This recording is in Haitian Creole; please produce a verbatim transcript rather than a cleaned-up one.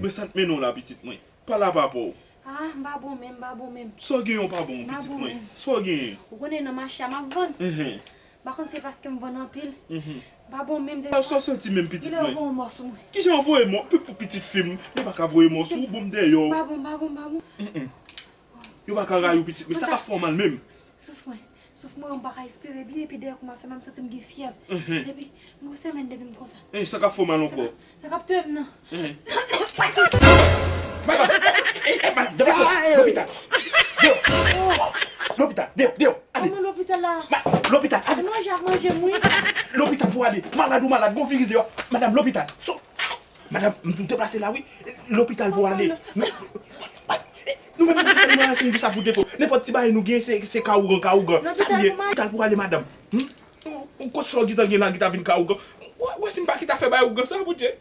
Men sa k mennen w la, pitit mwen? Pale a papa w. Ah, m pa bon menm, m pa bon menm. Sa w genyen w pa bon, M pa pitit bon mwen? Menm. Sa w genyen? Ou konnen nan mache a m ap vann. Enhen. M pa konn se paske m vann anpil. Mhm. M pa bon menm. Sa w santi menm, pitit Genlè yo mwen? voye w mò sou mwen. Kijan w voye mò? Pou, pou pitit fi m, li pa ka voye mò sou ou, bon m dèyè w. M pa bon, m pa bon, m pa bon. Yo pa ka rayi w, pitit mwen. Sa k ap fè w mal menm? Souf mwen. Souf mwen, m pa ka respire byen, epi dèyè kou m ap fè m, m santi m gen fyèv. Mhm. Epi, m gon semèn depi m konsa. Eh, sa k ap fè w mal ankò? Sa k ap touye m nan. Eh. Madam! Eh, eh, madam, deplase! Lopital! Deyò! Lopital! Deyò! Deyò! Ale! Kòman lopital la? Ma- Lopital! Ale! Manje ak manje m, wi. Lopital pou ale! Malad ou malad, gon viris deyò! Madam, lopital! So- Madam, m tou deplase la, wi! Lopital pou ale! Nou menm, nou menm, nou menm, nou gen sa pou defo. Nenpòt ti bagay nou gen, se, se ka ougan, ka ougan. Sa nou ye? Lopital pou ale, madam. Hmm? Ou, ou kot sa w gentan gen la, ki ta vin ka ougan? Ou, ou wè si m pa ki ta fè bay ougan sa, Bondye?